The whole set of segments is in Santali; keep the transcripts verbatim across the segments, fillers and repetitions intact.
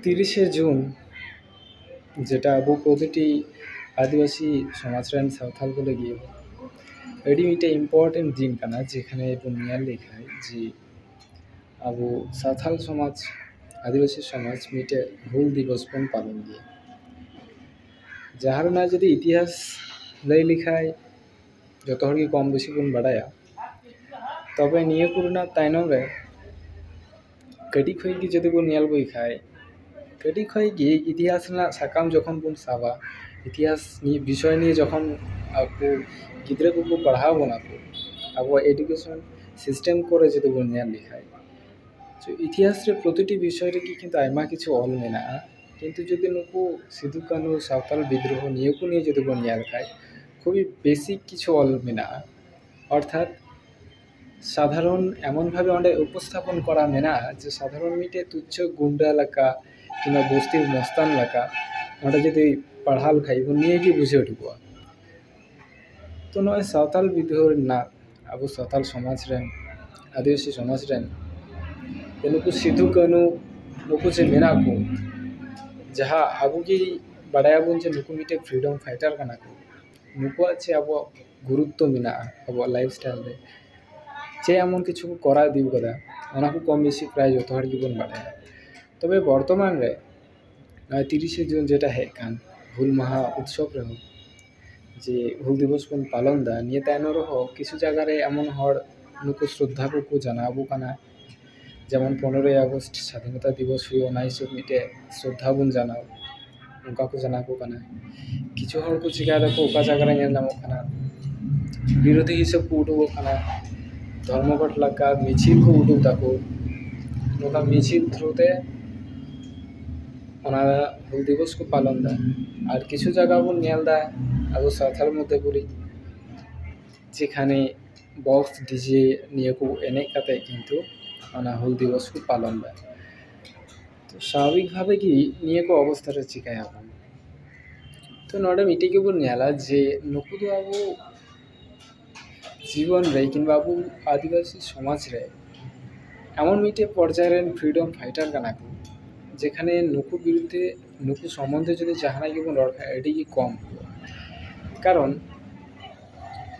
ᱛᱤᱨᱤᱥᱮ ᱡᱩᱱ, ᱡᱮᱴᱟ ᱟᱵᱚ ᱯᱨᱚᱛᱤᱴᱤ ᱟᱹᱫᱤᱵᱟᱹᱥᱤ ᱥᱚᱢᱟᱡᱽ ᱨᱮᱱ ᱥᱟᱶᱛᱟᱞ ᱠᱚ ᱞᱟᱹᱜᱤᱫ ᱟᱹᱰᱤ ᱢᱤᱫᱴᱮᱱ ᱤᱢᱯᱚᱨᱴᱮᱱᱴ ᱫᱤᱱ ᱠᱟᱱᱟ, ᱡᱮᱠᱷᱟᱱᱮ ᱵᱚᱱ ᱧᱮᱞ ᱞᱮᱠᱷᱟᱱ ᱡᱮ ᱟᱵᱚ ᱥᱟᱶᱛᱟᱞ ᱥᱚᱢᱟᱡᱽ, ᱟᱹᱫᱤᱵᱟᱹᱥᱤ ᱥᱚᱢᱟᱡᱽ ᱢᱤᱫᱴᱮᱱ ᱦᱩᱞ ᱫᱤᱵᱚᱥ ᱵᱚᱱ ᱯᱟᱞᱚᱱ ᱜᱮᱭᱟ᱾ ᱡᱟᱦᱟᱸ ᱨᱮᱱᱟᱜ ᱡᱩᱫᱤ ᱤᱛᱤᱦᱟᱥ ᱞᱟᱹᱭ ᱞᱮᱠᱷᱟᱱ ᱡᱚᱛᱚ ᱦᱚᱲ ᱜᱮ ᱠᱚᱢ ᱵᱮᱥᱤ ᱵᱚᱱ ᱵᱟᱰᱟᱭᱟ᱾ ᱛᱚᱵᱮ ᱱᱤᱭᱟᱹ ᱠᱚᱨᱮᱱᱟᱜ ᱛᱟᱭᱱᱚᱢ ᱨᱮ ᱠᱟᱹᱴᱤᱡ ᱠᱷᱚᱱ ᱜᱮ ᱡᱩᱫᱤ ᱵᱚᱱ ᱧᱮᱞ ᱟᱹᱜᱩᱭ ᱠᱷᱟᱱ, ᱠᱟᱹᱴᱤᱡ ᱠᱷᱚᱱ ᱜᱮ ᱤᱛᱤᱦᱟᱥ ᱨᱮᱱᱟᱜ ᱥᱟᱠᱟᱢ ᱡᱚᱠᱷᱚᱱ ᱵᱚᱱ ᱥᱟᱵᱟ, ᱤᱛᱤᱦᱟᱥ ᱱᱤᱭᱟᱹ ᱵᱤᱥᱚᱭ ᱱᱤᱭᱮ ᱡᱚᱠᱷᱚᱱ ᱟᱵᱚ ᱜᱤᱫᱽᱨᱟᱹ ᱠᱚᱠᱚ ᱯᱟᱲᱦᱟᱣ ᱵᱚᱱᱟ ᱠᱚ, ᱟᱵᱚᱣᱟᱜ ᱮᱰᱩᱠᱮᱥᱚᱱ ᱥᱤᱥᱴᱮᱢ ᱠᱚᱨᱮ ᱡᱩᱫᱤ ᱵᱚᱱ ᱧᱮᱞ ᱞᱮᱠᱷᱟᱱ, ᱛᱚ ᱤᱛᱤᱦᱟᱥ ᱨᱮ ᱯᱨᱚᱛᱤᱴᱤ ᱵᱤᱥᱚᱭ ᱨᱮᱜᱮ ᱠᱤᱱᱛᱩ ᱟᱭᱢᱟ ᱠᱤᱪᱷᱩ ᱚᱞ ᱢᱮᱱᱟᱜᱼᱟ᱾ ᱠᱤᱱᱛᱩ ᱡᱩᱫᱤ ᱱᱩᱠᱩ ᱥᱤᱫᱩ ᱠᱟᱹᱱᱦᱩ ᱥᱟᱶᱛᱟᱞ ᱵᱤᱫᱽᱨᱳᱦᱚ ᱱᱤᱭᱟᱹ ᱠᱚ ᱱᱤᱭᱮ ᱡᱩᱫᱤ ᱵᱚᱱ ᱧᱮᱞ ᱠᱷᱟᱱ, ᱠᱷᱩᱵᱤ ᱵᱮᱥᱤᱠ ᱠᱤᱪᱷᱩ ᱚᱞ ᱢᱮᱱᱟᱜᱼᱟ᱾ ᱚᱨᱛᱷᱟᱛ ᱥᱟᱫᱷᱟᱨᱚᱱ ᱮᱢᱚᱱ ᱵᱷᱟᱵᱮ ᱚᱸᱰᱮ ᱩᱯᱚᱥᱛᱷᱟᱯᱚᱱ ᱠᱚᱨᱟ ᱢᱮᱱᱟᱜᱼᱟ ᱡᱮ ᱥᱟᱫᱷᱟᱨᱚᱱ ᱢᱤᱫᱴᱮᱡ ᱛᱩᱪᱷᱚ ᱜᱩᱱᱰᱟ ᱞᱮᱠᱟ ᱠᱤᱝᱵᱟ ᱵᱚᱥᱛᱤ ᱢᱚᱥᱛᱟᱱ ᱞᱮᱠᱟ ᱚᱸᱰᱮ ᱡᱩᱫᱤ ᱯᱟᱲᱦᱟᱣ ᱞᱮᱠᱷᱟᱡ ᱵᱚᱱ ᱱᱤᱭᱟᱹ ᱜᱮ ᱵᱩᱡᱷᱟᱹᱣ ᱴᱷᱤᱠᱚᱜᱼᱟ᱾ ᱛᱚ ᱱᱚᱜᱼᱚᱭ ᱥᱟᱶᱛᱟᱞ ᱵᱤᱫᱽᱨᱳᱦᱚ ᱨᱮᱱᱟᱜ ᱟᱵᱚ ᱥᱟᱶᱛᱟᱞ ᱥᱚᱢᱟᱡᱽ ᱨᱮᱱ, ᱟᱹᱫᱤᱵᱟᱹᱥᱤ ᱥᱚᱢᱟᱡᱽ ᱨᱮᱱ ᱱᱩᱠᱩ ᱥᱤᱫᱷᱩ ᱠᱟᱹᱱᱦᱩ ᱱᱩᱠᱩ ᱡᱮ ᱢᱮᱱᱟᱜ ᱠᱚ, ᱡᱟᱦᱟᱸ ᱟᱵᱚ ᱜᱮ ᱵᱟᱰᱟᱭᱟᱵᱚᱱ ᱡᱮ ᱱᱩᱠᱩ ᱢᱤᱫᱴᱮᱡ ᱯᱷᱨᱤᱰᱚᱢ ᱯᱷᱟᱭᱴᱟᱨ ᱠᱟᱱᱟ ᱠᱚ, ᱱᱩᱠᱩᱣᱟᱜ ᱪᱮᱫ ᱟᱵᱚᱣᱟᱜ ᱜᱩᱨᱩᱛᱛᱚ ᱢᱮᱱᱟᱜᱼᱟ ᱟᱵᱚᱣᱟᱜ ᱞᱟᱭᱤᱯᱷ ᱥᱴᱟᱭᱤᱞ ᱨᱮ, ᱪᱮᱫ ᱮᱢᱚᱱ ᱠᱤᱪᱷᱩ ᱠᱚ ᱠᱚᱨᱟᱣ ᱤᱫᱤ ᱠᱟᱫᱟ, ᱚᱱᱟ ᱠᱚ ᱠᱚᱢ ᱵᱮᱥᱤ ᱯᱨᱟᱭ ᱡᱚᱛᱚ ᱦᱚᱲ ᱜᱮᱵᱚᱱ ᱵᱟᱰᱟᱭᱟ᱾ ᱛᱚᱵᱮ ᱵᱚᱨᱛᱚᱢᱟᱱ ᱨᱮ ᱱᱚᱜᱼᱚᱭ ᱛᱤᱨᱤᱥᱮ ᱡᱩᱱ ᱡᱮᱴᱟ ᱦᱮᱡ ᱠᱟᱱ ᱦᱩᱞ ᱢᱟᱦᱟ ᱩᱛᱥᱚᱵ ᱨᱮᱦᱚᱸ, ᱡᱮ ᱦᱩᱞ ᱫᱤᱵᱚᱥ ᱵᱚᱱ ᱯᱟᱞᱚᱱ ᱮᱫᱟ, ᱱᱤᱭᱟᱹ ᱛᱟᱭᱱᱚᱢ ᱨᱮᱦᱚᱸ ᱠᱤᱪᱷᱩ ᱡᱟᱭᱜᱟ ᱨᱮ ᱮᱢᱚᱱ ᱦᱚᱲ ᱱᱩᱠᱩ ᱥᱨᱚᱫᱷᱟ ᱠᱚᱠᱚ ᱡᱟᱱᱟᱣ ᱟᱵᱚ ᱠᱟᱱᱟ, ᱡᱮᱢᱚᱱ ᱯᱚᱱᱨᱚᱭ ᱟᱜᱚᱥᱴ ᱥᱟᱫᱷᱤᱱᱚᱛᱟ ᱫᱤᱵᱚᱥ ᱦᱩᱭᱩᱜ, ᱚᱱᱟ ᱦᱤᱥᱟᱹᱵ ᱢᱤᱫᱴᱮᱡ ᱥᱨᱚᱫᱷᱟ ᱵᱚᱱ ᱡᱟᱱᱟᱣ, ᱚᱱᱠᱟ ᱠᱚ ᱡᱟᱱᱟᱣ ᱟᱠᱚ ᱠᱟᱱᱟ᱾ ᱠᱤᱪᱷᱩ ᱦᱚᱲ ᱠᱚ ᱪᱤᱠᱟᱹᱭ ᱫᱟᱠᱚ, ᱚᱠᱟ ᱡᱟᱭᱜᱟ ᱨᱮ ᱧᱮᱞ ᱧᱟᱢᱚᱜ ᱠᱟᱱᱟ, ᱵᱤᱨᱳᱫᱷᱤ ᱦᱤᱥᱟᱹᱵ ᱠᱚ ᱩᱰᱩᱠᱚᱜ ᱠᱟᱱᱟ, ᱫᱷᱚᱨᱢᱚᱜᱷᱚᱴ ᱞᱮᱠᱟ ᱢᱤᱪᱷᱤᱞ ᱠᱚ ᱩᱰᱩᱠ ᱫᱟᱠᱚ, ᱱᱚᱝᱠᱟ ᱢᱤᱪᱷᱤᱞ ᱛᱷᱨᱩ ᱛᱮ ᱚᱱᱟ ᱦᱩᱞ ᱫᱤᱵᱚᱥ ᱠᱚ ᱯᱟᱞᱚᱱ ᱮᱫᱟ᱾ ᱟᱨ ᱠᱤᱪᱷᱩ ᱡᱟᱭᱜᱟ ᱵᱚᱱ ᱧᱮᱞ ᱮᱫᱟ ᱟᱵᱚ ᱥᱟᱶᱛᱟᱞ ᱢᱚᱫᱽᱫᱷᱮ ᱠᱚᱨᱮ, ᱡᱮᱠᱷᱟᱱᱮ ᱵᱚᱠᱥ ᱰᱤᱡᱮ ᱱᱤᱭᱟᱹ ᱠᱚ ᱮᱱᱮᱡ ᱠᱟᱛᱮ ᱠᱤᱱᱛᱩ ᱚᱱᱟ ᱦᱩᱞ ᱫᱤᱵᱚᱥ ᱠᱚ ᱯᱟᱞᱚᱱ ᱮᱫᱟ᱾ ᱛᱚ ᱥᱟᱵᱷᱟᱵᱤᱠ ᱵᱷᱟᱵᱮ ᱜᱮ ᱱᱤᱭᱟᱹ ᱠᱚ ᱚᱵᱚᱥᱛᱷᱟ ᱨᱮ ᱪᱤᱠᱟᱹᱭᱟᱵᱚᱱ? ᱛᱚ ᱱᱚᱰᱮ ᱢᱤᱫᱴᱮᱡ ᱜᱮᱵᱚᱱ ᱧᱮᱞᱟ ᱡᱮ ᱱᱩᱠᱩ ᱫᱚ ᱟᱵᱚ ᱡᱤᱵᱚᱱ ᱨᱮ ᱠᱤᱝᱵᱟ ᱟᱵᱚ ᱟᱹᱫᱤᱵᱟᱹᱥᱤ ᱥᱚᱢᱟᱡᱽ ᱨᱮ ᱮᱢᱚᱱ ᱢᱤᱫᱴᱮᱡ ᱯᱚᱨᱡᱟᱭ ᱨᱮᱱ ᱯᱷᱨᱤᱰᱚᱢ ᱯᱷᱟᱭᱴᱟᱨ ᱠᱟᱱᱟ ᱠᱚ, ᱡᱮᱠᱷᱟᱱᱮ ᱱᱩᱠᱩ ᱵᱤᱨᱩᱫᱷᱮ, ᱱᱩᱠᱩ ᱥᱚᱢᱵᱚᱱᱫᱷᱮ ᱡᱩᱫᱤ ᱡᱟᱦᱟᱱᱟᱜ ᱜᱮᱵᱚᱱ ᱨᱚᱲ ᱠᱷᱟᱱ ᱟᱹᱰᱤ ᱜᱮ ᱠᱚᱢ ᱦᱩᱭᱩᱜᱼᱟ᱾ ᱠᱟᱨᱚᱱ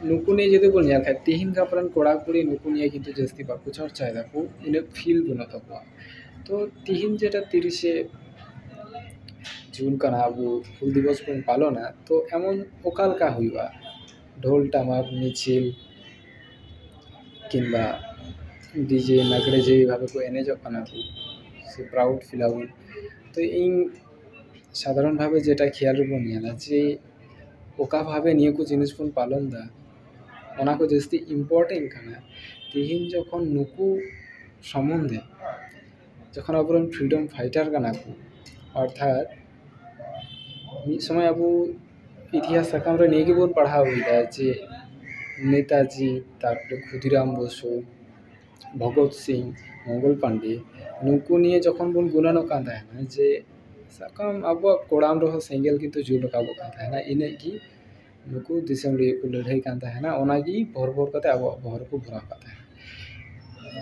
ᱱᱩᱠᱩ ᱱᱤᱭᱮ ᱡᱩᱫᱤ ᱵᱚᱱ ᱧᱮᱞ ᱠᱷᱟᱱ, ᱛᱤᱦᱤᱧ ᱜᱟᱯᱟ ᱨᱮᱱ ᱠᱚᱲᱟ ᱠᱩᱲᱤ ᱱᱩᱠᱩ ᱱᱤᱭᱮ ᱠᱤᱱᱛᱩ ᱡᱟᱹᱥᱛᱤ ᱵᱟᱠᱚ ᱪᱚᱨᱪᱟᱭ ᱫᱟᱠᱚ, ᱩᱱᱟᱹᱜ ᱯᱷᱤᱞ ᱵᱟᱹᱱᱩᱜ ᱛᱟᱠᱚᱣᱟ᱾ ᱛᱚ ᱛᱤᱦᱤᱧ ᱡᱮᱴᱟ ᱛᱤᱨᱤᱥᱮ ᱡᱩᱱ ᱠᱟᱱᱟ, ᱟᱵᱚ ᱦᱩᱞ ᱫᱤᱵᱚᱥ ᱵᱚᱱ ᱯᱟᱞᱚᱱᱟ, ᱛᱚ ᱮᱢᱚᱱ ᱚᱠᱟ ᱞᱮᱠᱟ ᱦᱩᱭᱩᱜᱼᱟ? ᱰᱷᱳᱞ ᱴᱟᱢᱟᱠ ᱢᱤᱪᱷᱤᱞ ᱠᱤᱝᱵᱟ ᱰᱤᱡᱮ ᱞᱟᱜᱽᱲᱮ ᱡᱮ ᱵᱷᱟᱵᱮ ᱠᱚ ᱮᱱᱮᱡᱚᱜ ᱠᱟᱱᱟ ᱠᱚ, ᱥᱮ ᱯᱨᱟᱣᱩᱰ ᱯᱷᱤᱞ ᱟᱵᱚᱱ᱾ ᱛᱚ ᱤᱧ ᱥᱟᱫᱷᱟᱨᱚᱱ ᱵᱷᱟᱵᱮ ᱡᱮᱴᱟ ᱠᱷᱮᱭᱟᱞ ᱨᱮᱵᱚᱱ ᱧᱮᱞᱟ ᱡᱮ ᱚᱠᱟ ᱵᱷᱟᱵᱮ ᱱᱤᱭᱟᱹ ᱠᱚ ᱡᱤᱱᱤᱥ ᱵᱚᱱ ᱯᱟᱞᱚᱱ ᱮᱫᱟ, ᱚᱱᱟ ᱠᱚ ᱡᱟᱹᱥᱛᱤ ᱤᱢᱯᱚᱨᱴᱮᱱᱴ ᱠᱟᱱᱟ᱾ ᱛᱤᱦᱤᱧ ᱡᱚᱠᱷᱚᱱ ᱱᱩᱠᱩ ᱥᱚᱢᱚᱱᱫᱷᱮ, ᱡᱚᱠᱷᱚᱱ ᱟᱵᱚᱨᱮᱱ ᱯᱷᱨᱤᱰᱚᱢ ᱯᱷᱟᱭᱴᱟᱨ ᱠᱟᱱᱟ ᱠᱚ, ᱚᱨᱛᱷᱟᱛ ᱢᱤᱫ ᱥᱚᱢᱚᱭ ᱟᱵᱚ ᱤᱛᱤᱦᱟᱥ ᱥᱟᱠᱟᱢ ᱨᱮ ᱱᱤᱭᱟᱹ ᱜᱮᱵᱚᱱ ᱯᱟᱲᱦᱟᱣ ᱞᱮᱫᱟ ᱡᱮ ᱱᱮᱛᱟᱡᱤ, ᱛᱟᱨᱯᱚᱨᱮ ᱠᱷᱩᱫᱤᱨᱟᱢ ᱵᱚᱥᱩ, ᱵᱷᱚᱜᱚᱛ ᱥᱤᱝ, ᱢᱚᱝᱜᱚᱞ ᱯᱟᱱᱰᱮ, ᱱᱩᱠᱩ ᱱᱤᱭᱮ ᱡᱚᱠᱷᱚᱱ ᱵᱚᱱ ᱜᱩᱱᱟᱹᱱᱚᱜ ᱠᱟᱱ ᱛᱟᱦᱮᱱᱟ ᱡᱮ ᱥᱟᱵ ᱠᱟᱜ ᱢᱮ ᱟᱵᱚᱣᱟᱜ ᱠᱚᱲᱟᱢ ᱨᱮᱦᱚᱸ ᱥᱮᱸᱜᱮᱞ ᱠᱤᱱᱛᱩ ᱡᱩᱞ ᱨᱟᱠᱟᱵᱚᱜ ᱠᱟᱱ ᱛᱟᱦᱮᱱᱟ, ᱤᱱᱟᱹᱜ ᱜᱮ ᱱᱩᱠᱩ ᱫᱤᱥᱚᱢ ᱞᱟᱹᱜᱤᱫ ᱠᱚ ᱞᱟᱹᱲᱦᱟᱹᱭ ᱠᱟᱱ ᱛᱟᱦᱮᱱᱟ, ᱚᱱᱟᱜᱮ ᱵᱷᱚᱨ ᱵᱷᱚᱨ ᱠᱟᱛᱮ ᱟᱵᱚᱣᱟᱜ ᱵᱚᱦᱚᱜ ᱨᱮᱠᱚ ᱵᱷᱚᱨᱟᱣ ᱠᱟᱜ ᱛᱟᱦᱮᱱᱟ᱾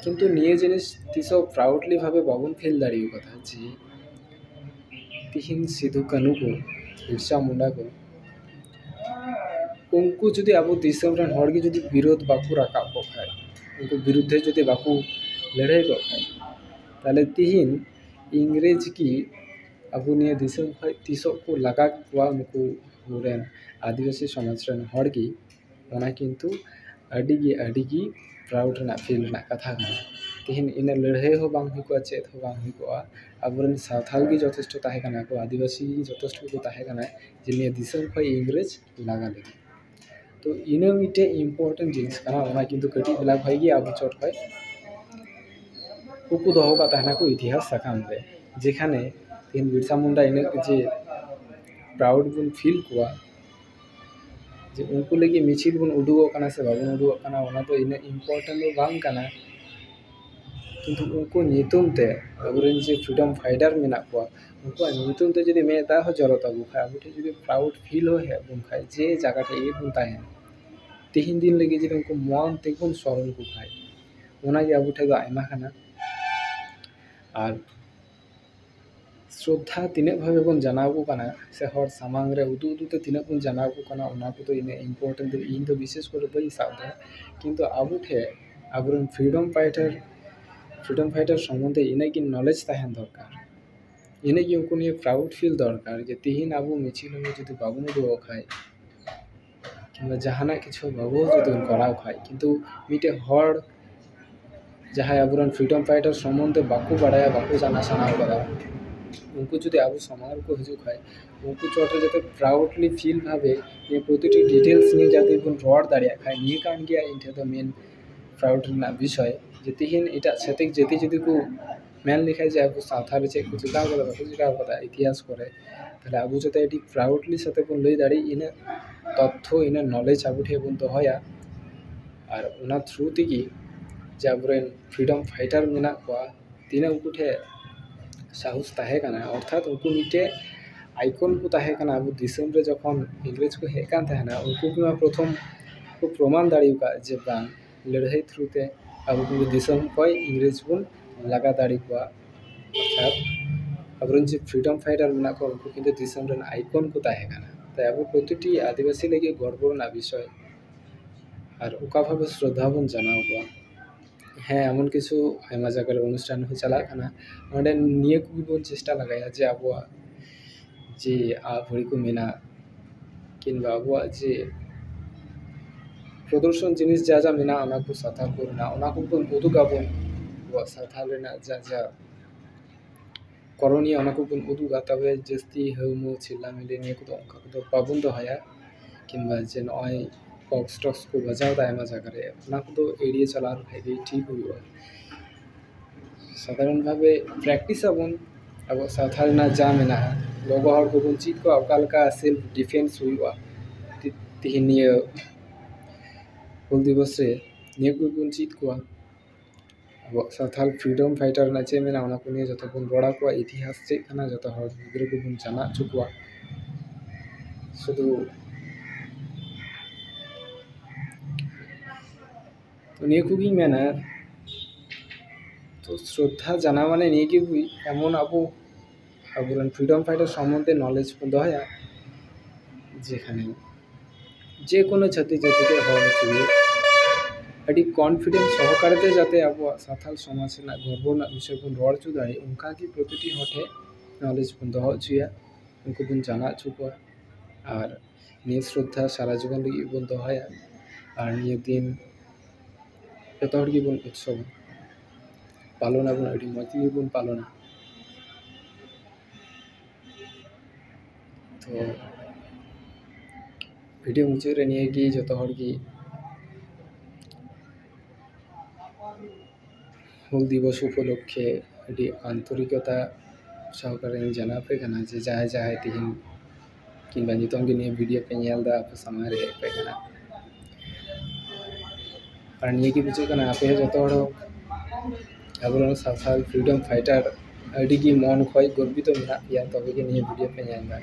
ᱠᱤᱱᱛᱩ ᱱᱤᱭᱟᱹ ᱡᱤᱱᱤᱥ ᱛᱤᱥ ᱦᱚᱸ ᱯᱨᱟᱣᱩᱰᱞᱤ ᱵᱷᱟᱵᱮ ᱵᱟᱵᱚᱱ ᱯᱷᱤᱞ ᱫᱟᱲᱮ ᱟᱠᱟᱫᱟ ᱡᱮ ᱛᱤᱦᱤᱧ ᱥᱤᱫᱷᱩ ᱠᱟᱹᱱᱦᱩ ᱠᱚ, ᱵᱤᱨᱥᱟ ᱢᱩᱱᱰᱟ ᱠᱚ, ᱩᱱᱠᱩ ᱡᱩᱫᱤ ᱟᱵᱚ ᱫᱤᱥᱚᱢ ᱨᱮᱱ ᱦᱚᱲ ᱜᱮ ᱡᱩᱫᱤ ᱵᱤᱨᱳᱫᱷ ᱵᱟᱠᱚ ᱨᱟᱠᱟᱵ ᱠᱚᱜ ᱠᱷᱟᱡ, ᱩᱱᱠᱩ ᱵᱤᱨᱩᱫᱽᱫᱷᱮ ᱡᱩᱫᱤ ᱵᱟᱠᱚ ᱞᱟᱹᱲᱦᱟᱹᱭ ᱠᱚᱜ ᱠᱷᱟᱡ, ᱛᱟᱦᱞᱮ ᱛᱤᱦᱤᱧ ᱤᱝᱨᱮᱡᱽ ᱜᱮ ᱟᱵᱚ ᱱᱤᱭᱟᱹ ᱫᱤᱥᱚᱢ ᱠᱷᱚᱡ ᱛᱤᱥᱚᱜ ᱠᱚ ᱞᱟᱜᱟ ᱠᱚᱣᱟ ᱱᱩᱠᱩ ᱟᱵᱚᱨᱮᱱ ᱟᱹᱫᱤᱵᱟᱹᱥᱤ ᱥᱚᱢᱟᱡᱽ ᱨᱮᱱ ᱦᱚᱲ ᱜᱮ, ᱚᱱᱟ ᱠᱤᱱᱛᱩ ᱟᱹᱰᱤ ᱜᱮ, ᱟᱹᱰᱤ ᱜᱮ ᱯᱨᱟᱣᱩᱰ ᱨᱮᱱᱟᱜ ᱯᱷᱤᱞ ᱨᱮᱱᱟᱜ ᱠᱟᱛᱷᱟ ᱠᱟᱱᱟ᱾ ᱛᱤᱦᱤᱧ ᱤᱱᱟᱹ ᱞᱟᱹᱲᱦᱟᱹᱭ ᱦᱚᱸ ᱵᱟᱝ ᱦᱩᱭ ᱠᱚᱜᱼᱟ, ᱪᱮᱫ ᱦᱚᱸ ᱵᱟᱝ ᱦᱩᱭ ᱠᱚᱜᱼᱟ᱾ ᱟᱵᱚᱨᱮᱱ ᱥᱟᱶᱛᱟᱞ ᱜᱮ ᱡᱚᱛᱷᱮᱥᱴᱚ ᱛᱟᱦᱮᱸ ᱠᱟᱱᱟ ᱠᱚ, ᱟᱹᱫᱤᱵᱟᱹᱥᱤ ᱜᱮ ᱡᱚᱛᱷᱮᱥᱴᱚ ᱠᱚ ᱛᱟᱦᱮᱸ ᱠᱟᱱᱟ ᱡᱮ ᱱᱤᱭᱟᱹ ᱫᱤᱥᱚᱢ ᱠᱷᱚᱡ ᱤᱝᱨᱮᱡᱽ ᱞᱟᱜᱟ ᱞᱟᱹᱜᱤᱫ᱾ ᱛᱚ ᱤᱱᱟᱹ ᱢᱤᱫᱴᱮᱡ ᱤᱢᱯᱚᱨᱴᱮᱱᱴ ᱡᱤᱱᱤᱥ ᱠᱟᱱᱟ, ᱚᱱᱟ ᱠᱤᱱᱛᱩ ᱠᱟᱹᱴᱤᱡ ᱵᱮᱞᱟ ᱠᱷᱚᱡ ᱜᱮ ᱟᱵᱚ ᱪᱚᱴ ᱠᱷᱚᱡ ᱩᱠᱩ ᱫᱚᱦᱚ ᱠᱟᱜ ᱛᱟᱦᱮᱱᱟ ᱠᱚ ᱤᱛᱤᱦᱟᱥ ᱥᱟᱠᱟᱢ ᱨᱮ, ᱡᱮᱠᱷᱟᱱᱮ ᱛᱤᱦᱤᱧ ᱵᱤᱨᱥᱟ ᱢᱩᱱᱰᱟ ᱤᱱᱟᱹᱜ ᱡᱮ ᱯᱨᱟᱣᱩᱰ ᱵᱚᱱ ᱯᱷᱤᱞ ᱠᱚᱣᱟ ᱡᱮ ᱩᱱᱠᱩ ᱞᱟᱹᱜᱤᱫ ᱢᱤᱪᱷᱤᱞ ᱵᱚᱱ ᱩᱰᱩᱠᱚᱜ ᱠᱟᱱᱟ ᱥᱮ ᱵᱟᱵᱚᱱ ᱩᱰᱩᱠᱚᱜ ᱠᱟᱱᱟ, ᱚᱱᱟ ᱫᱚ ᱤᱱᱟᱹᱜ ᱤᱢᱯᱚᱨᱴᱮᱱᱴ ᱫᱚ ᱵᱟᱝ ᱠᱟᱱᱟ᱾ ᱠᱤᱱᱛᱩ ᱩᱱᱠᱩ ᱧᱩᱛᱩᱢ ᱛᱮ ᱟᱵᱚᱨᱮᱱ ᱡᱮ ᱯᱷᱨᱤᱰᱚᱢ ᱯᱷᱟᱭᱴᱟᱨ ᱢᱮᱱᱟᱜ ᱠᱚᱣᱟ, ᱩᱱᱠᱩᱣᱟᱜ ᱧᱩᱛᱩᱢ ᱛᱮ ᱡᱩᱫᱤ ᱢᱮᱫ ᱫᱟᱜ ᱦᱚᱸ ᱡᱚᱨᱚ ᱛᱟᱵᱚ ᱠᱷᱟᱡ, ᱟᱵᱚ ᱴᱷᱮᱱ ᱡᱩᱫᱤ ᱯᱨᱟᱣᱩᱰ ᱯᱷᱤᱞ ᱦᱚᱸ ᱦᱮᱡ ᱟᱵᱚᱱ ᱠᱷᱟᱡ ᱡᱮ ᱡᱟᱭᱜᱟ ᱴᱷᱮᱡ ᱜᱮᱵᱚᱱ ᱛᱟᱦᱮᱱᱟ, ᱛᱤᱦᱤᱧ ᱫᱤᱱ ᱞᱟᱹᱜᱤᱫ ᱡᱩᱫᱤ ᱩᱱᱠᱩ ᱢᱚᱱ ᱛᱮᱜᱮ ᱵᱚᱱ ᱥᱚᱨᱚᱱ ᱠᱚ ᱠᱷᱟᱡ, ᱚᱱᱟᱜᱮ ᱟᱵᱚ ᱴᱷᱮᱡ ᱫᱚ ᱟᱭᱢᱟ ᱠᱟᱱᱟ᱾ ᱟᱨ ᱥᱨᱚᱫᱷᱟ ᱛᱤᱱᱟᱹᱜ ᱵᱷᱟᱵᱮ ᱵᱚᱱ ᱡᱟᱱᱟᱣ ᱟᱠᱚ ᱠᱟᱱᱟ ᱥᱮ ᱦᱚᱲ ᱥᱟᱢᱟᱝ ᱨᱮ ᱩᱫᱩᱜ ᱩᱫᱩᱜ ᱛᱮ ᱛᱤᱱᱟᱹᱜ ᱵᱚᱱ ᱡᱟᱱᱟᱣ ᱟᱠᱚ ᱠᱟᱱᱟ, ᱚᱱᱟ ᱠᱚᱫᱚ ᱤᱱᱟᱹᱜ important ᱫᱚ ᱤᱧ ᱫᱚ ᱵᱤᱥᱮᱥ ᱠᱚᱨᱮ ᱵᱟᱹᱧ ᱥᱟᱵ ᱮᱫᱟ᱾ ᱠᱤᱱᱛᱩ ᱟᱵᱚ ᱴᱷᱮᱱ ᱟᱵᱚᱨᱮᱱ freedom fighter freedom fighter ᱥᱚᱢᱵᱚᱱᱫᱷᱮ ᱤᱱᱟᱹᱜ ᱜᱮ knowledge ᱛᱟᱦᱮᱱ ᱫᱚᱨᱠᱟᱨ, ᱤᱱᱟᱹᱜ ᱜᱮ ᱩᱱᱠᱩ ᱱᱤᱭᱮ proud feel ᱫᱚᱨᱠᱟᱨ ᱡᱮ ᱛᱤᱦᱤᱧ ᱟᱵᱚ ᱢᱤᱪᱷᱤᱞ ᱦᱚᱸ ᱡᱩᱫᱤ ᱵᱟᱵᱚᱱ ᱩᱫᱩᱜ ᱟᱠᱚ ᱠᱷᱟᱡ, ᱠᱤᱝᱵᱟ ᱡᱟᱦᱟᱱᱟᱜ ᱠᱤᱪᱷᱩ ᱵᱟᱵᱚ ᱡᱩᱫᱤ ᱵᱚᱱ ᱠᱚᱨᱟᱣ ᱠᱷᱟᱡ, ᱠᱤᱱᱛᱩ ᱢᱤᱫᱴᱮᱡ ᱦᱚᱲ ᱡᱟᱦᱟᱸᱭ ᱟᱵᱚᱨᱮᱱ freedom fighter ᱥᱚᱢᱵᱚᱱᱫᱷᱮ ᱵᱟᱠᱚ ᱵᱟᱲᱟᱭᱟ, ᱵᱟᱠᱚ ᱡᱟᱱᱟ ᱥᱟᱱᱟ ᱠᱟᱫᱟ, ᱩᱱᱠᱩ ᱡᱩᱫᱤ ᱟᱵᱚ ᱥᱟᱢᱟᱝ ᱨᱮᱠᱚ ᱦᱤᱡᱩᱜ ᱠᱷᱟᱡ, ᱩᱱᱠᱩ ᱪᱚᱴ ᱨᱮ ᱡᱟᱛᱮ proudly feel ᱵᱷᱟᱵᱮ ᱱᱤᱭᱟᱹ ᱯᱨᱚᱛᱤᱴᱤ details ᱱᱤᱭᱮ ᱡᱟᱛᱮ ᱵᱚᱱ ᱨᱚᱲ ᱫᱟᱲᱮᱭᱟᱜ ᱠᱷᱟᱡ, ᱱᱤᱭᱟᱹ ᱠᱟᱱ ᱜᱮᱭᱟ ᱤᱧ ᱴᱷᱮᱱ ᱫᱚ main proud ᱨᱮᱱᱟᱜ ᱵᱤᱥᱚᱭ᱾ ᱡᱮ ᱛᱤᱦᱤᱧ ᱮᱴᱟᱜ ᱪᱷᱟᱹᱛᱤᱠ ᱡᱟᱹᱛᱤ ᱡᱩᱫᱤ ᱠᱚ ᱢᱮᱱ ᱞᱮᱠᱷᱟᱡ ᱡᱮ ᱟᱵᱚ ᱥᱟᱶᱛᱟ ᱨᱮ ᱪᱮᱫ ᱠᱚ ᱪᱤᱠᱟᱹ ᱠᱟᱫᱟ, ᱵᱟᱠᱚ ᱪᱤᱠᱟᱹ ᱠᱟᱫᱟ ᱤᱛᱤᱦᱟᱥ ᱠᱚᱨᱮ, ᱛᱟᱦᱞᱮ ᱟᱵᱚ ᱡᱟᱛᱮ ᱟᱹᱰᱤ proudly ᱥᱟᱛᱮ ᱵᱚᱱ ᱞᱟᱹᱭ ᱫᱟᱲᱮᱜ, ᱤᱱᱟᱹᱜ ᱛᱚᱛᱛᱷᱚ, ᱤᱱᱟᱹᱜ knowledge ᱟᱵᱚ ᱴᱷᱮᱱ ᱵᱚᱱ ᱫᱚᱦᱚᱭᱟ᱾ ᱟᱨ ᱚᱱᱟ through ᱛᱮᱜᱮ ᱡᱮ ᱟᱵᱚᱨᱮᱱ freedom fighter ᱢᱮᱱᱟᱜ ᱠᱚᱣᱟ, ᱛᱤᱱᱟᱹᱜ ᱩᱱᱠᱩ ᱴᱷᱮᱱ ᱥᱟᱦᱚᱥ ᱛᱟᱦᱮᱸ ᱠᱟᱱᱟ, ᱚᱨᱛᱷᱟᱛ ᱩᱱᱠᱩ ᱢᱤᱫᱴᱮᱡ icon ᱠᱚ ᱛᱟᱦᱮᱸ ᱠᱟᱱᱟ᱾ ᱟᱵᱚ ᱫᱤᱥᱚᱢ ᱨᱮ ᱡᱚᱠᱷᱚᱱ ᱤᱝᱨᱮᱡᱽ ᱠᱚ ᱦᱮᱡ ᱠᱟᱱ ᱛᱟᱦᱮᱱᱟ, ᱩᱱᱠᱩ ᱜᱮ ᱢᱟ ᱯᱨᱚᱛᱷᱚᱢ ᱠᱚ ᱯᱨᱚᱢᱟᱱ ᱫᱟᱲᱮ ᱟᱠᱟᱫ ᱡᱮ ᱵᱟᱝ, ᱞᱟᱹᱲᱦᱟᱹᱭ through ᱛᱮ ᱟᱵᱚ ᱠᱤᱱᱛᱩ ᱫᱤᱥᱚᱢ ᱠᱷᱚᱱ ᱤᱝᱨᱮᱡᱽ ᱵᱚᱱ ᱞᱟᱜᱟ ᱫᱟᱲᱮ ᱠᱚᱣᱟ᱾ ᱚᱨᱛᱷᱟᱛ ᱟᱵᱚᱨᱮᱱ ᱡᱮ freedom fighter ᱢᱮᱱᱟᱜ ᱠᱚᱣᱟ, ᱩᱱᱠᱩ ᱠᱤᱱᱛᱩ ᱫᱤᱥᱚᱢ ᱨᱮᱱ icon ᱠᱚ ᱛᱟᱦᱮᱸ ᱠᱟᱱᱟ᱾ ᱛᱟᱭ ᱟᱵᱚ ᱯᱨᱚᱛᱤᱴᱤ ᱟᱹᱫᱤᱵᱟᱹᱥᱤ ᱞᱟᱹᱜᱤᱫ ᱜᱚᱨᱵᱚ ᱨᱮᱱᱟᱜ ᱵᱤᱥᱚᱭ᱾ ᱟᱨ ᱚᱠᱟ ᱵᱷᱟᱵᱮ ᱥᱨᱚᱫᱷᱟ ᱵᱚᱱ ᱡᱟᱱᱟᱣ ᱠᱚᱣᱟ? ᱦᱮᱸ, ᱮᱢᱚᱱ ᱠᱤᱪᱷᱩ ᱟᱭᱢᱟ ᱡᱟᱭᱜᱟ ᱨᱮ ᱚᱱᱩᱥᱴᱷᱟᱱ ᱦᱚᱸ ᱪᱟᱞᱟᱜ ᱠᱟᱱᱟ, ᱚᱸᱰᱮ ᱱᱤᱭᱟᱹ ᱠᱚᱜᱮ ᱵᱚᱱ ᱪᱮᱥᱴᱟ ᱞᱟᱜᱟᱭᱟ ᱡᱮ ᱟᱵᱚᱣᱟᱜ ᱡᱮ ᱟᱹᱯᱟᱹᱲᱤ ᱠᱚ ᱢᱮᱱᱟᱜ, ᱠᱤᱝᱵᱟ ᱟᱵᱚᱣᱟᱜ ᱡᱮ ᱯᱨᱚᱫᱚᱨᱥᱚᱱ ᱡᱤᱱᱤᱥ ᱡᱟ ᱡᱟ ᱢᱮᱱᱟᱜᱼᱟ, ᱚᱱᱟ ᱠᱚ ᱥᱟᱱᱛᱟᱲ ᱠᱚ ᱨᱮᱱᱟᱜ, ᱚᱱᱟ ᱠᱚᱵᱚᱱ ᱩᱫᱩᱜ ᱟᱵᱚᱱ᱾ ᱟᱵᱚᱣᱟᱜ ᱥᱟᱱᱛᱟᱲ ᱨᱮᱱᱟᱜ ᱡᱟ ᱡᱟ ᱠᱚᱨᱚᱱᱤᱭᱟ, ᱚᱱᱟ ᱠᱚᱵᱚᱱ ᱩᱫᱩᱜᱟ᱾ ᱛᱚᱵᱮ ᱡᱟᱹᱥᱛᱤ ᱦᱟᱹᱣ ᱢᱟᱹᱣ ᱪᱷᱤᱞᱞᱟ ᱢᱤᱞᱤ ᱱᱤᱭᱟᱹ ᱠᱚᱫᱚ ᱚᱱᱠᱟ ᱠᱚᱫᱚ ᱵᱟᱵᱚᱱ ᱫᱚᱦᱚᱭᱟ, ᱠᱤᱝᱵᱟ ᱡᱮ ᱱᱚᱜᱼᱚᱭ ᱵᱚᱠᱥ ᱴᱚᱠᱥ ᱠᱚ ᱵᱟᱡᱟᱣ ᱮᱫᱟ ᱟᱭᱢᱟ ᱡᱟᱭᱜᱟ ᱨᱮ, ᱚᱱᱟ ᱠᱚᱫᱚ ᱮᱲᱤᱭᱟᱹ ᱪᱟᱞᱟᱣ ᱞᱮᱠᱷᱟᱡ ᱜᱮ ᱴᱷᱤᱠ ᱦᱩᱭᱩᱜᱼᱟ᱾ ᱥᱟᱫᱷᱟᱨᱚᱱ ᱵᱷᱟᱵᱮ practice ᱟᱵᱚᱱ, ᱟᱵᱚᱣᱟᱜ ᱥᱟᱶᱛᱟ ᱨᱮᱱᱟᱜ ᱡᱟ ᱢᱮᱱᱟᱜᱼᱟ, ᱜᱚᱜᱚ ᱦᱚᱲ ᱠᱚᱵᱚᱱ ᱪᱮᱫ ᱠᱚᱣᱟ ᱚᱠᱟ ᱞᱮᱠᱟ self defense ᱦᱩᱭᱩᱜᱼᱟ᱾ ᱛᱤ-, ᱛᱤᱦᱤᱧ ᱱᱤᱭᱟᱹ ᱦᱩᱞ ᱫᱤᱵᱚᱥ ᱨᱮ ᱱᱤᱭᱟᱹ ᱠᱚᱵᱚᱱ ᱪᱮᱫ ᱠᱚᱣᱟ᱾ ᱟᱵᱚᱣᱟᱜ ᱥᱟᱱᱛᱟᱲ freedom fighter ᱨᱮᱱᱟᱜ ᱪᱮᱫ ᱢᱮᱱᱟᱜᱼᱟ, ᱚᱱᱟ ᱠᱚ ᱱᱤᱭᱮ ᱡᱚᱛᱚ ᱵᱚᱱ ᱨᱚᱲ ᱟᱠᱚᱣᱟ, ᱤᱛᱤᱦᱟᱥ ᱪᱮᱫ ᱠᱟᱱᱟ, ᱡᱚᱛᱚ ᱦᱚᱲ ᱜᱤᱫᱽᱨᱟᱹ ᱠᱚᱵᱚᱱ ᱡᱟᱱᱟ ᱦᱚᱪᱚ ᱠᱚᱣᱟ᱾ ᱥᱩᱫᱷᱩ ᱛᱚ ᱱᱤᱭᱟᱹ ᱠᱚᱜᱮᱧ ᱢᱮᱱᱟ᱾ ᱛᱚ ᱥᱨᱚᱫᱷᱟ ᱡᱟᱱᱟᱣ ᱢᱟᱱᱮ ᱱᱤᱭᱟᱹ ᱜᱮ ᱦᱩᱭ, ᱮᱢᱚᱱ ᱟᱵᱚ ᱟᱵᱚᱨᱮᱱ freedom fighter ᱥᱚᱢᱵᱚᱱᱫᱷᱮ knowledge ᱵᱚᱱ ᱫᱚᱦᱚᱭᱟ, ᱡᱮᱠᱷᱟᱱᱮ ᱡᱮ ᱠᱳᱱᱳ ᱪᱷᱟᱹᱛᱤᱠ ᱡᱟᱹᱛᱤ ᱨᱮ ᱦᱚᱲ ᱪᱮᱫ ᱟᱹᱰᱤ confidence ᱥᱚᱦᱚᱠᱟᱨᱮ ᱛᱮ ᱡᱟᱛᱮ ᱟᱵᱚᱣᱟᱜ ᱥᱟᱱᱛᱟᱲ ᱥᱚᱢᱟᱡᱽ ᱨᱮᱱᱟᱜ ᱜᱚᱨᱵᱚ ᱨᱮᱱᱟᱜ ᱵᱤᱥᱚᱭ ᱵᱚᱱ ᱨᱚᱲ ᱦᱚᱪᱚ ᱫᱟᱲᱮᱭᱟᱜ, ᱚᱱᱠᱟ ᱜᱮ ᱯᱨᱚᱛᱤᱴᱤ ᱦᱚᱲ ᱴᱷᱮᱱ knowledge ᱵᱚᱱ ᱫᱚᱦᱚ ᱦᱚᱪᱚᱭᱟ, ᱩᱱᱠᱩ ᱵᱚᱱ ᱡᱟᱱᱟᱣ ᱦᱚᱪᱚ ᱠᱚᱣᱟ᱾ ᱟᱨ ᱱᱤᱭᱟᱹ ᱥᱨᱚᱫᱷᱟ ᱥᱟᱨᱟ ᱡᱤᱵᱚᱱ ᱞᱟᱹᱜᱤᱫ ᱵᱚᱱ ᱫᱚᱦᱚᱭᱟ᱾ ᱟᱨ ᱱᱤᱭᱟᱹ ᱫᱤᱱ ᱡᱚᱛᱚ ᱦᱚᱲ ᱜᱮᱵᱚᱱ ᱩᱛᱥᱚᱵ ᱯᱟᱞᱚᱱ ᱟᱵᱚᱱ, ᱟᱹᱰᱤ ᱢᱚᱡᱽ ᱜᱮᱵᱚᱱ ᱯᱟᱞᱚᱱᱟ᱾ ᱛᱚ video ᱢᱩᱪᱟᱹᱫ ᱨᱮ ᱱᱤᱭᱟᱹ ᱜᱮ, ᱡᱚᱛᱚ ᱦᱚᱲ ᱜᱮ ᱦᱩᱞ ᱫᱤᱵᱚᱥ ᱩᱯᱚᱞᱚᱠᱠᱷᱮ ᱟᱹᱰᱤ ᱟᱱᱛᱚᱨᱤᱠᱚᱛᱟ ᱥᱚᱦᱚᱠᱟᱨᱮᱧ ᱡᱟᱱᱟᱣ ᱟᱯᱮ ᱠᱟᱱᱟ ᱡᱮ ᱡᱟᱦᱟᱸᱭ ᱡᱟᱦᱟᱸᱭ ᱛᱮᱦᱮᱧ ᱠᱤᱝᱵᱟ ᱱᱤᱛᱚᱝ ᱜᱮ ᱱᱤᱭᱟᱹ video ᱯᱮ ᱧᱮᱞ ᱮᱫᱟ, ᱟᱯᱮ ᱥᱟᱢᱟᱝ ᱨᱮ ᱦᱮᱡ ᱟᱯᱮ ᱠᱟᱱᱟ᱾ ᱟᱨ ᱱᱤᱭᱟᱹ ᱜᱮ ᱵᱩᱡᱷᱟᱹᱜ ᱠᱟᱱᱟ ᱟᱯᱮ ᱦᱚᱸ ᱡᱚᱛᱚ ᱦᱚᱲ ᱟᱵᱚᱨᱮᱱ ᱥᱟᱱᱛᱟᱲ freedom fighter ᱟᱹᱰᱤ ᱜᱮ ᱢᱚᱱ ᱠᱷᱚᱡ ᱜᱚᱨᱵᱤᱛᱚ ᱢᱮᱱᱟᱜ ᱯᱮᱭᱟ, ᱛᱚᱵᱮ ᱜᱮ ᱱᱤᱭᱟᱹ video ᱯᱮ ᱧᱮᱞ ᱮᱫᱟ᱾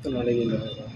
ᱛᱚ ᱱᱚᱰᱮ ᱜᱮᱧ ᱫᱚᱦᱚᱭᱮᱫᱟ᱾